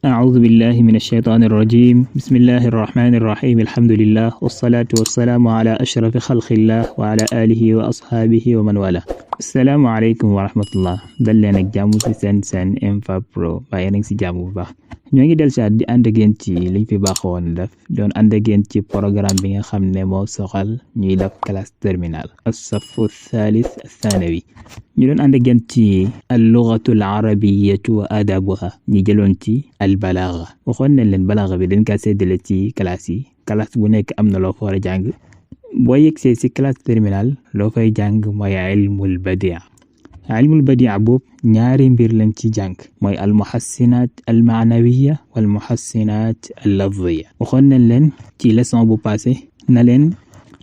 أعوذ بالله من الشيطان الرجيم بسم الله الرحمن الرحيم الحمد لله والصلاة والسلام على أشرف خلق الله وعلى آله وأصحابه ومن والاه السلام عليكم ورحمة الله dal leen ak jàmm ci seen MFA Pro bàyyi nañ ci jàmm bu baax ñoo ngi del saat di ànd ak yéen ci liñ fi baaxoon def doon ànd ak yéen ci programme bi nga xam ne moo soxal ñuy def classe terminale as-safu thalith athanawi ñu doon ànd ak yéen ci al-lughatu al-arabiyyatu wa adabuha ñi jëloon ci al-balagha waxoon nañ leen balagha bi dañ ka séddale ci classe yi classe bu nekk am na loo fa war a jàng boo yegsee ci classe terminale loo fay jàng mooy ilmul badia ilmul badia boobu ñaari mbir lañ ci jàng mooy al muhassinat al ma'nawiyya wal muhassinat al lafziyya waxoon nañ leen ci leçon bu passé na leen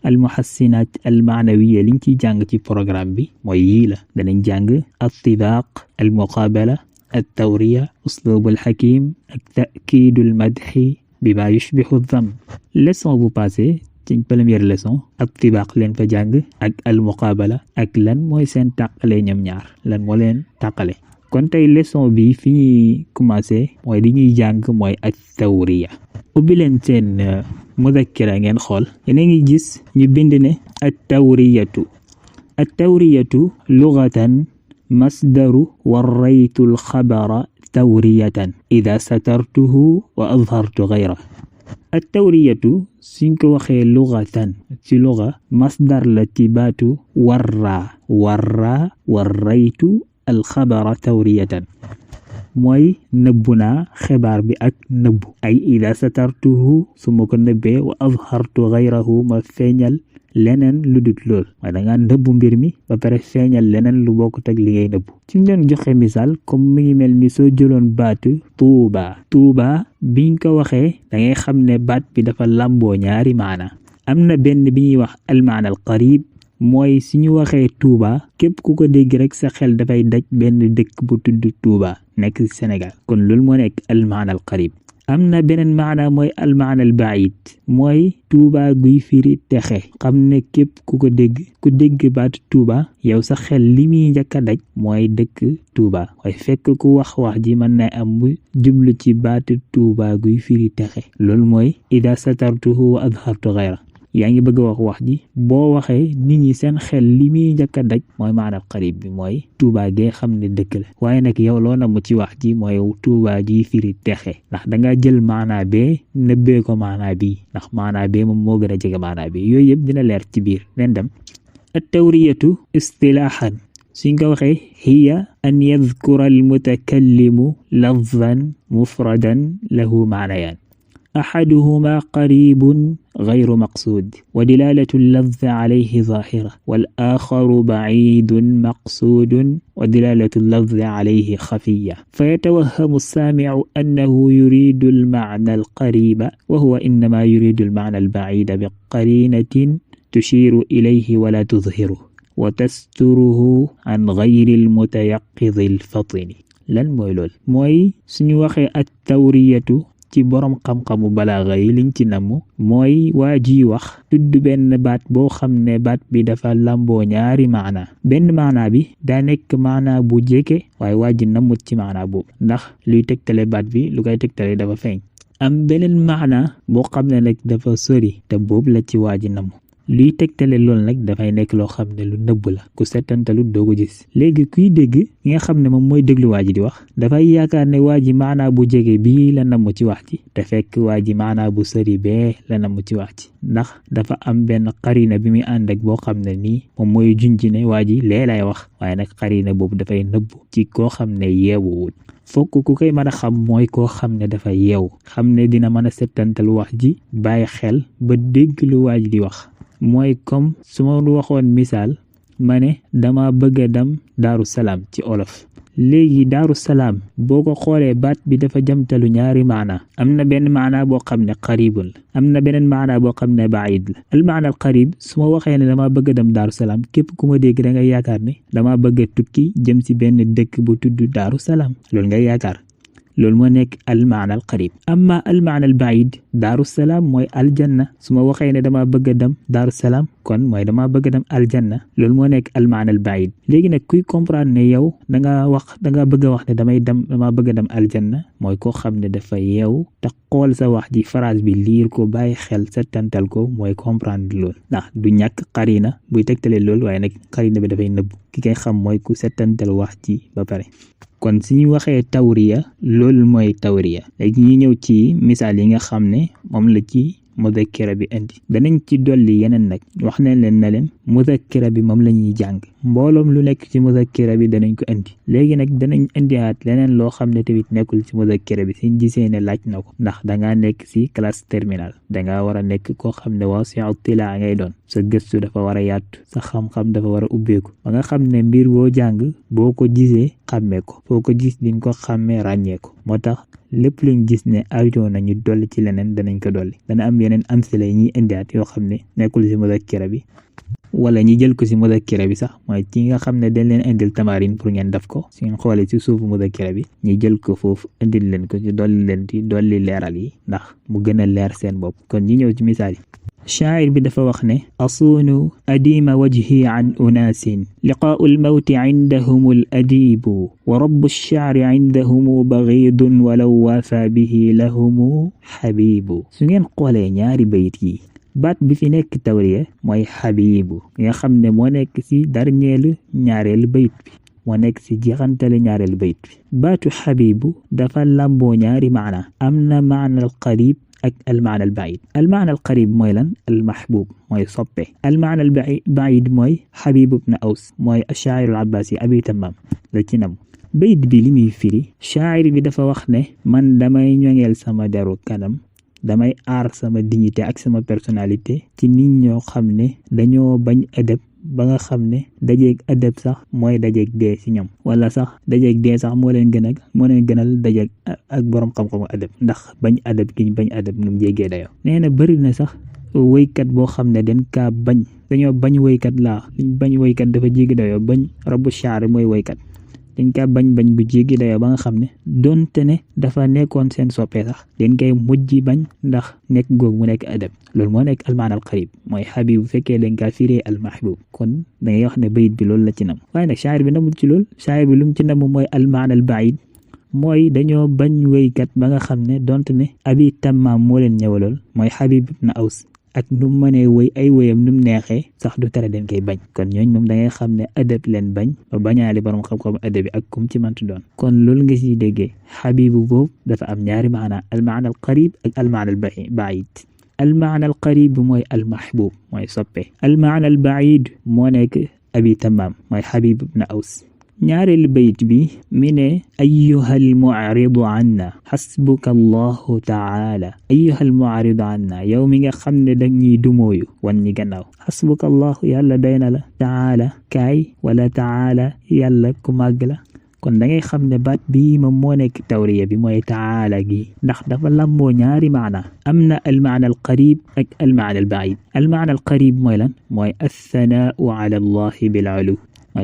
al muhassinat al ma'nawiyya liñ ciy jàng ci programme bi mooy yii la danañ jàng al tibaq al muqabala al tawriya uslub al hakim ak ta'kid al madhi bima yushbihu al dhamm leçon bu passé ci première leçon ak tibaq leen fa jàng ak al muqabala ak lan mooy seen tàqale ñoom ñaar lan moo leen tàqale kon tey leçon bi fi ñuy commencé mooy di ñuy jàng mooy ak tawriya ubbi leen seen mudakkira ngeen xool yéen a ngi gis ñu bind ne at tawriyatu lughatan masdaru warraytu al xabara tawriyatan ida satartuhu wa azhartu ghayra at tawriyatu suñ ko waxee lughatan ci lugha masdar la ci baatu warraytu al xabara tawriyatan mooy nëbbu naa xibaar bi ak nëbbu ay ida satartuhu su ma ko nëbbee wa azhartu ghayrahu ma feeñal leneen lu dut lool waaye da nga nëbbu mbir mi ba pare feeñal leneen lu bokkut ak li ngay nëbbu suñ doon joxe misaal comme mi ngi mel ni soo jëloon baatu tuuba biñ ko waxee da ngay xam ne baat bi dafa làmboo ñaari maana am na benn bi ñuy wax almaana al qarib mooy suñu waxee tuuba képp ku ko dégg rek sa xel dafay daj benn dëkk bu tudd tuuba nekk ci Sénégal kon loolu moo nekk almaana al qarib am na beneen maana mooy almaana al baid mooy tuuba guy firi texe xam ne képp ku dégg baatu tuuba yow sa xel li muy njëkk a daj mooy dëkk tuuba waaye fekk ku wax ji mën na am mu jublu ci baatu tuuba guy firi texe loolu mooy ida satartuhu wa adhartu ghayra yaa ngi bëgg wax ji boo waxee nit ñi seen xel li muy njëkk a daj mooy maanaam xarib bi mooy tuuba gee xam ne dëkk la waaye nag yow loo namm ci wax ji mooy tuuba ji firi texe ndax danga jël maanaa bee nëbbee ko maanaa bi ndax maanaa bee moom moo gën a jege maanaa bi yooyu yëpp dina leer ci biir leen dem at tawriyatu istilaahan suñ ko waxee hiya an yadhkura al mutakallimu lafzan mufradan lahu maanayaan أحدهما قريب غير مقصود ودلالة اللفظ عليه ظاهرة والآخر بعيد مقصود ودلالة اللفظ عليه خفية فيتوهم السامع أنه يريد المعنى القريب وهو إنما يريد المعنى البعيد بقرينة تشير إليه ولا تظهره وتستره عن غير المتيقظ الفطن لن موي سنوخي التورية ci borom xam-xamu balaaga yi liñ ci namm mooy waa ji wax tudd benn baat boo xam ne baat bi dafa lamboo ñaari maana benn maana bi daa nekk maana bu jege waaye waa ji nammut ci maana boobu ndax luy tegtale baat bi lu koy tegtale dafa feeñ am beneen maana boo xam ne nag dafa sori te boobu la ci waa ji namm luy tegtale loolu nag dafay nekk loo xam ne lu nëbb la ku settantalu doo ko gis léegi kuy dégg ki nga xam ne moom mooy déglu waa ji di wax dafay yaakaar ne waa ji maanaa bu jege bii la namm ci wax ji te fekk waa ji maanaa bu sori bee la namm ci wax ji ndax dafa am benn xarina bi muy ànd ak boo xam ne nii moom mooy junji ne waa ji lee lay wax waaye nag xarina boobu dafay nëbb ci koo xam ne yeewuwul fokk ku koy mën a xam mooy koo xam ne dafa yeewu xam ne dina mën a settantal wax ji bàyyi xel ba dégg lu waa ji di wax mooy comme su ma waxoon misaal ma ne dama bëgg a dem Daaru Salaam ci olof léegi Daaru Salaam boo ko xoolee baat bi dafa jamtalu ñaari maana am na benn maana boo xam ne qaribun la am na beneen maana boo xam ne baid la al maana al qarib su ma waxee ne dama bëgg a dem Daaru Salaam képp ku ma dégg da nga yaakaar ne dama bëgg a tukki jëm ci benn dëkk bu tudd Daaru Salaam loolu ngay yaakaar loolu moo nekk almaana al qarib amma almaana al baid daaru salaam mooy aljanna su ma waxee ne dama bëgg a dem daaru salaam kon mooy dama bëgg a dem aljanna loolu moo nekk almaana al baid léegi nag kuy comprendre ne yow da nga bëgg a wax ne dama bëgg a dem aljanna mooy koo xam ne dafa yeew te xool sa wax ji phrase bi liir ko bàyyi xel settantal ko mooy comprendre loolu ndax du ñàkk xarina buy tegtale loolu waaye nag xarina bi dafay nëbb ki kay xam mooy ku settantal wax ji ba pare kon suñu waxee tawriya loolu mooy tawriya léegi ñu ñëw ci misaal yi nga xam ne moom la ci mudakkira bi indi danañ ci dolli yeneen nag wax nañ leen na leen mudakkira bi moom la ñuy jàng mbooloom lu nekk ci mudakkira bi danañ ko indi léegi nag danañ indiwaat leneen loo xam ne tamit nekkul ci mudakkira bi suñ gisee ne laaj na ko ndax dangaa nekk ci classe terminale dangaa war a nekk koo xam ne wasi'u tilaa ngay doon sa gëstu dafa war a yaatu sa xam-xam dafa war a ubbeeku ba nga xam ne mbir boo jàng boo ko gisee xàmmee ko foo ko gis diñ ko xàmmee ràññee ko moo tax lépp luñ gis ne ajoon nañu dolli ci leneen danañ ko dolli dana am yeneen amsila yi ñuy indiwaat yoo xam ne nekkul ci mudakkira bi wala ñi jël ko ci mudakkira bi sax mooy ci nga xam ne dañ leen indil tamarin pour ngeen def ko suñ xoolee ci suufu mudakkira bi ñi jël ko foofu indil leen ko ci dolli leen ci dolli leeral yi ndax mu gën a leer seen bopp kon ñi ñëw ci misaal yi shaa'ir bi dafa wax ne asunu adima wajhi an unaasin liqaa'u lmawti indahum al adibu wa rabbu shaari indahum baghidun walaw waafa bihi lahum habibu su ngeen xoolee ñaari bayit yi baat bi fi nekk tawriya mooy habibu nga xam ne moo nekk ci darñeelu ñaareelu bayit bi moo nekk ci jeexantale ñaareelu bayit bi baatu habibu dafa lamboo ñaari maana am na maana al qarib ak almaana al baid almaana al qarib mooy lan al mahbub mooy soppe almaana al baid mooy habib ibn aws mooy ash-sha'ir al abbasi abi tamam la ci nam bayit bi li muy firi sha'ir bi dafa wax ne man damay ñoŋeel sama deru kanam damay aar sama dignité ak sama personnalité ci nit ñoo xam ne dañoo bañ adab ba nga xam ne dajeeg adab sax mooy dajeeg dee ci ñoom wala sax dajeeg dee sax moo leen gënal dajeeg ak borom xam-xamu adab ndax bañ adab gi bañ adab nu mu jégee dayoo nee na bëri na sax woykat boo xam ne dañoo bañ woykat laa liñ bañ woykat dafa jéggi dayoo bañ rabu shaar mooy woykat dañ kaa bañ gu jéggi dayoo ba nga xam ne donte ne dafa nekkoon seen soppee sax dañ koy mujj bañ ndax nekk googu mu nekk adab loolu moo nekk almaana al qarib mooy habib bu fekkee dañ kaa firee al mahbub kon da ngay wax ne bayit bi loolu la ci nam waaye nag shaa'ir bi namul ci loolu shaa'ir bi lu mu ci nam mooy almaana al baid mooy dañoo bañ woykat ba nga xam ne donte ne abi tammaam moo leen ñëwalool mooy habib ibn aws ak nu mu mënee woy ay woyam nu mu neexee sax du tere den koy bañ kon ñooñ moom da ngay xam ne adab leen bañ ba bañaale borom xam-xam adab bi ak kum ci mantu doon kon loolu nga siy déggee xabibu boobu dafa am ñaari maana almaana al qarib ak almaana al baid almaana al qarib mooy al mahbub mooy soppe almaana al baid moo nekk abi tamam mooy xabib ibn aws ñaareelu bayit bi mi ne ayyuhal mu'ridu anna xasbuka allahu taala ayyuhal mu'ridu anna yow mi nga xam ne dañuy dumooyu wan ñi gannaaw xasbuka allahu yàlla doy na la taala kaay wala taala yàlla ku màgg la kon da ngay xam ne baat bii moom moo nekk tawriya bi mooy taala gi ndax dafa lamboo ñaari maana am na almaana al qarib ak almaana al baid almaana al qarib mooy lan mooy athanaau ala allahi bil ulu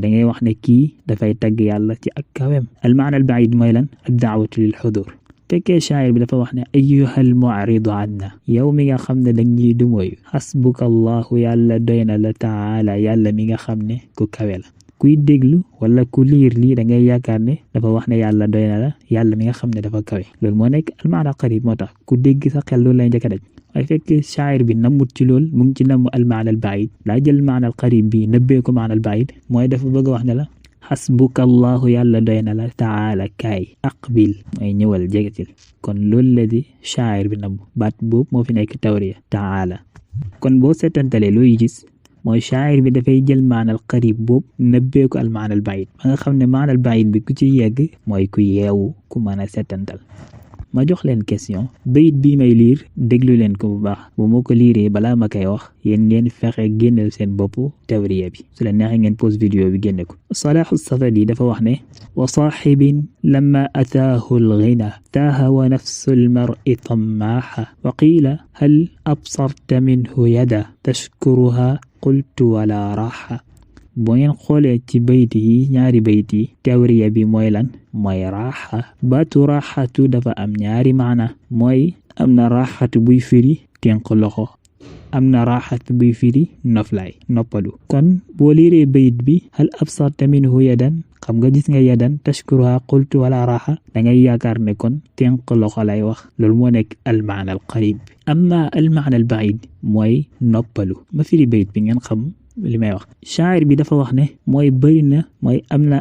da ngay wax ne kii dafay tagg yàlla ci ak kawem almaana al baid mooy lan ad-da'watu lil hudur fekkee shaa'ir bi dafa wax ne ayyuhal mu'ridu anna yow mi nga xam ne dañuy dumooyu xasbuka allahu yàlla doy na la taala yàlla mi nga xam ne ku kawe la kuy déglu wala ku liir lii da ngay yaakaar ne dafa wax ne yàlla doy na la yàlla mi nga xam ne dafa kawe loolu moo nekk almaana qarib moo tax ku dégg sa xel loolu lay njëkk a daj waaye fekk shaa'ir bi namut ci lool mu ngi ci namm almaana al baid daa jël maana al qarib bi nëbbee ko maana al baid mooy dafa bëgg a wax ne la xasbuka allahu yàlla doy na la taala kaay aqbil mooy ñëwal jegetil kon loolu la di shaa'ir bi namm baat boobu moo fi nekk tawriya taala kon boo seetantalee looy gis mooy shaa'ir bi dafay jël maanal qarib boobu nëbbee ko al maanal baid ba nga xam ne maanal baid bi ku ci yegg mooy ku yeewu ku mën a setantal ma jox leen question bayit bii may liir déglu leen ko bu baax bu moo ko liiree balaa ma koy wax yéen ngeen fexe génneel seen bopp tawriya bi su leen neexee ngeen pause vidéo bi génne ko Salaahu Safadi dafa wax ne wa saaxibin lamma ataahu alghina taaha wa nafsu almar'i tammaaha wa qiila hal absarta minhu yada tashkuruha qultu wala raaxa boo ngeen xoolee ci bayt yi ñaari bayt yi tawriya bi mooy lan mooy raaxa baatu raaxatu dafa am ñaari maana mooy am na raaxatu buy firi tenq loxo am na raaxatu buy firi noflaay noppalu kon boo liiree bayt bi hal absarta minhu yadan xam nga gis nga yadan tashkuruha qultu wala raaxa dangay yaakaar ne kon tenq loxo lay wax loolu moo nekk almaana al qarib amma almaana al baid mooy noppalu ma firi bayt bi ngeen xam li may wax shaa'ir bi dafa wax ne mooy bëri na mooy am na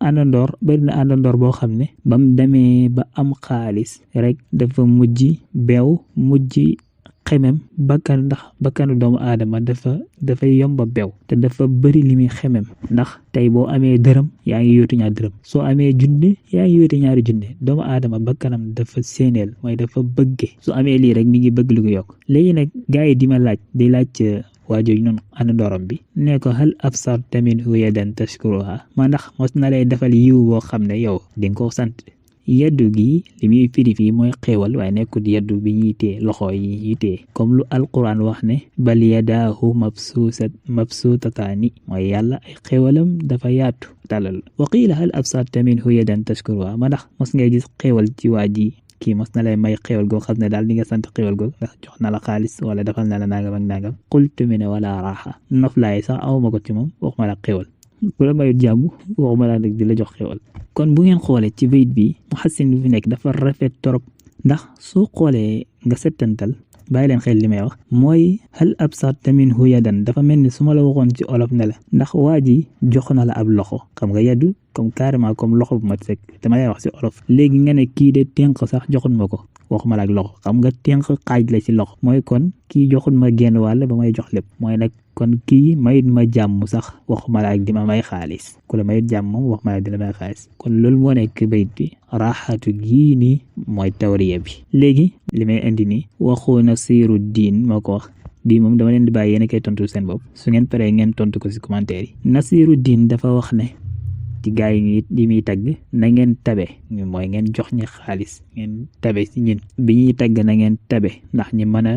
àndandoor boo xam ne bam demee ba am xaalis rek dafa mujj beew mujj xemem bakkanu doomu aadama dafay yomba beew te dafa bëri li muy xemem ndax tey boo amee dërëm yaa ngi yóotu ñaar dërëm soo amee junne yaa ngi yóotu ñaari junne doomu aadama bakkanam dafa séeneel mooy dafa bëgge su amee lii rek mi ngi bëgg lu ko yokk léegi nag gars yi di laaj waajooju noonu àndandooram bi ne ko hal absarta minhu yadan tashkuruha ma ndax mos na lay defal yiw boo xam ne yow di nga ko sant yaddu gi li muy firi fii mooy xéewal waaye nekkul yaddu bi ñuy tee loxo yi ñuy tee comme lu alquran wax ne bal yadaahu mabsuutataani mooy yàlla ay xéewalam dafa yaatu tàllal wa qiila hal absarta minhu yadan tashkuruha ma ndax mos ngay gis xéewal ci waa ji kii mos na lay may xéewal goo xam ne daal di nga sant xéewal goo ndax jox na la xaalis wala defal na la nangam ak nangam qultu mi ne wala raaxa noflaay sax awma ko ci moom waxuma la xéewal ku la mayut jàmm waxuma la nag di la jox xéewal kon bu ngeen xoolee ci bayit bi muhassin bi fi nekk dafa rafet torop ndax soo xoolee nga settantal bàyyi leen xel li may wax mooy hal absarta minhu yadan dafa mel ni su ma la waxoon ci olof ne la ndax waa ji jox na la ab loxo xam nga yaddu comme carrément comme loxo bu mat sek dama lay wax ci olof léegi nga ne kii de tenq sax joxun ma ko waxuma la ak loxo xam nga tenq xaaj la ci loxo mooy kon kii joxun ma genn wàll ba may jox lépp mooy nag kon kii mayit ma jàmm sax waxuma la ak di ma may xaalis ku la mayit jàmm moom waxuma la dina may xaalis kon loolu moo nekk bayit bi raaxatu gii nii mooy tawriya bi léegi li may indi nii waxu Nasiru Diin moo ko wax bii moom dama leen di bàyyi yéen a koy tontu seen bopp su ngeen paree ngeen tontu ko ci commentaire yi Nasiru Diin dafa wax ne ci gaa yi di muy tagg na ngeen tabe mooy ngeen jox ñi xaalis ngeen tabe ci ñin bi ñuy tagg na ngeen tabe ndax ñi mën a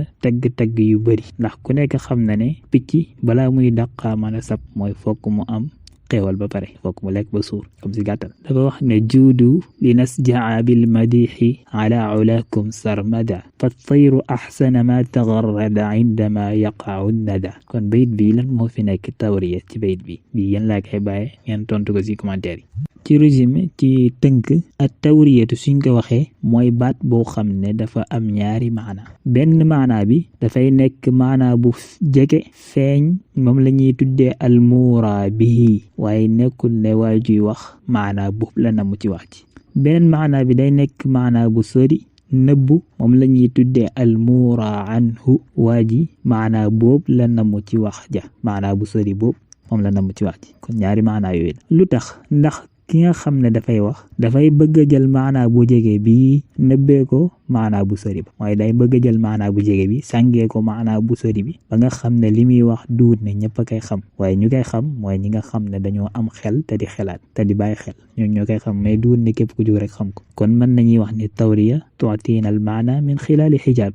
tagg yu bari ndax ku nekk xam na ne picc balaa muy dàqaa mën a sab mooy fokk mu am xéewal ba pare fokk mu lekk ba suur comme si gàttal dafa wax ne juudu li nasjaa bil madixi ala ulakum sarmada fa tayru axsana ma tagarrada indama yaqaau nada kon bayit bi lan moo fi nekk tawriya ci bayit bi yéen laa koy bàyyi ngeen tontu ko si commentaire yi ci résumé ci tënk ak tawriyatu suñ ko waxee mooy baat boo xam ne dafa am ñaari maana benn maana bi dafay nekk maana bu jege feeñ moom la ñuy tuddee almuura bihi waaye nekkul ne waa juy wax maana bu la namu ci wax ci beneen maana bi day nekk maana bu sori nëbbu moom la ñuy tuddee almuura anhu waa ji maana boobu la namu ci wax ja maana bu sori boobu moom la namu ci wax ji kon ñaari maana yooyu lu tax ndax ki nga xam ne dafay wax dafay bëgg a jël maanaa bu jege bi nëbbee ko maanaa bu sori ba mooy day bëgg a jël maanaa bu jege bi sàngee ko maanaa bu sori bi ba nga xam ne li muy wax duut ne ñëpp a koy xam waaye ñu koy xam mooy ñi nga xam ne dañoo am xel te di xelaat te di bàyyi xel ñoom ñoo koy xam mais duut ne képp ku jóg rek xam ko kon mën nañuy wax ne tawriya tu'tina al maana min xilaali xijaab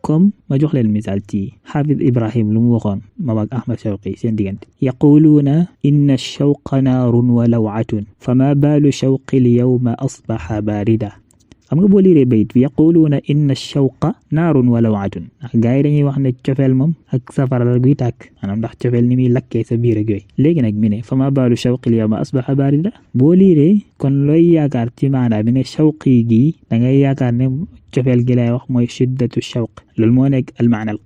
comme ma jox leen misaal ci xaafid ibrahim lu mu waxoon moom ak ahmad shawqi seen diggante yaquluuna inna shawqa naarun wa law'atun fama baalu shawqi l yawma asbaxa baarida xam nga boo liiree bayit bi yaquluuna inna shawqa naarun wa law'atun ndax gars yi dañuy wax ne cofeel moom ak safara la guy tàkk maanaam ndax cofeel ni muy lakkee sa biir ak yooyu léegi nag mi ne fama baalu shawqi l yawma asbaxa baarida boo liiree kon looy yaakaar ci maanaa bi ne shawqi gii da ngay yaakaar ne cofeel gi lay wax mooy shiddatu shawq loolu moo nekk almaana al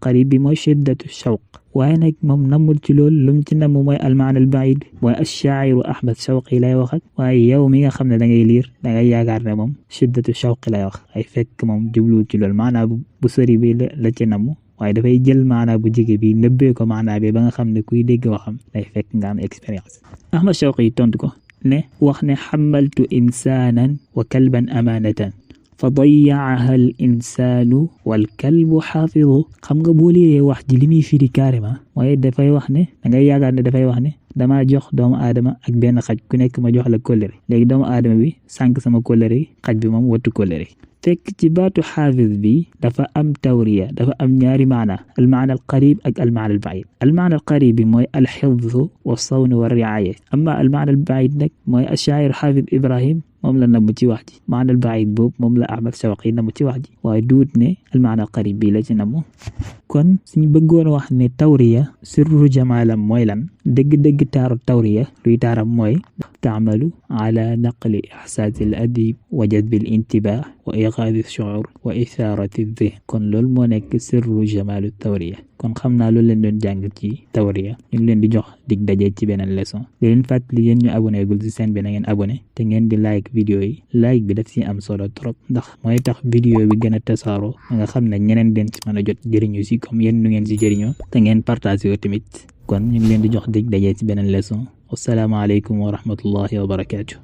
qarib bi mooy shiddatu shawq waaye nag moom namul ci loolu lum ci namm mooy almaana al baid mooy ashaa'iru ahmad shawqi lay wax ak waaye yow mi nga xam ne da ngay liir da ngay yaakaar ne moom shiddatu shawq lay wax ay fekk moom jubluwul ci loolu maanaa bu sori bi la ci namm waaye dafay jël maanaa bu jege bi nëbbee ko maanaa bi ba nga xam ne kuy dégg waxam day fekk nga am expérience ahmad shawqi tontu ko ne wax ne xamaltu insaanan wa kalban amaanatan fa dayyaaha al insaanu wal kalbu xaafidu xam nga boo liiree wax ji li muy firi carrément mooy dafay wax ne da ngay yaakaar ne dafay wax ne damaa jox doomu aadama ak benn xaj ku nekk ma jox la kóllëre léegi doomu aadama bi sànq sama kóllëre xaj bi moom wattu kóllëre fekk ci baatu xaafis bi dafa am tawriya dafa am ñaari maana al maana al qarib ak al maana al baid al maana al qarib bi mooy al xifdu wa sawnu wa riaya amma al maana al baid nag mooy ashaayir xaafis Ibrahim moom la namm ci wax ji maana al baid boobu moom la Ahmad Shawqi namm ci wax ji waaye duut ne al maana al qarib bi la ci namm kon suñu bëggoon wax ne tawriya sirru jamaalam mooy lan dëgg-dëgg taaru tawriya luy taaram mooy taamalu ala naqli ixsaasi al adib wa jadbi al intibah wa iqaadi shuur wa ithaarati dhihn kon loolu moo nekk sirru jamaalu tawriya kon xam naa loolu leen doon jàng ci tawriya ñu ngi leen di jox dig daje ci beneen leçon di leen fàttali yéen ñu abonné gul ci chaîne bi na ngeen abonné te ngeen di like vidéo yi like bi daf ci am solo trop ndax mooy tax vidéo bi gën a tasaaroo nga xam ne ñeneen den ci mën a jot jëriñu si comme yéen nu ngeen si jëriñoo te ngeen partagé ko tamit kon ñu ngi leen di jox dig daje ci beneen leçon wassalaamu aleykum wa rahmatullahi wa barakaatu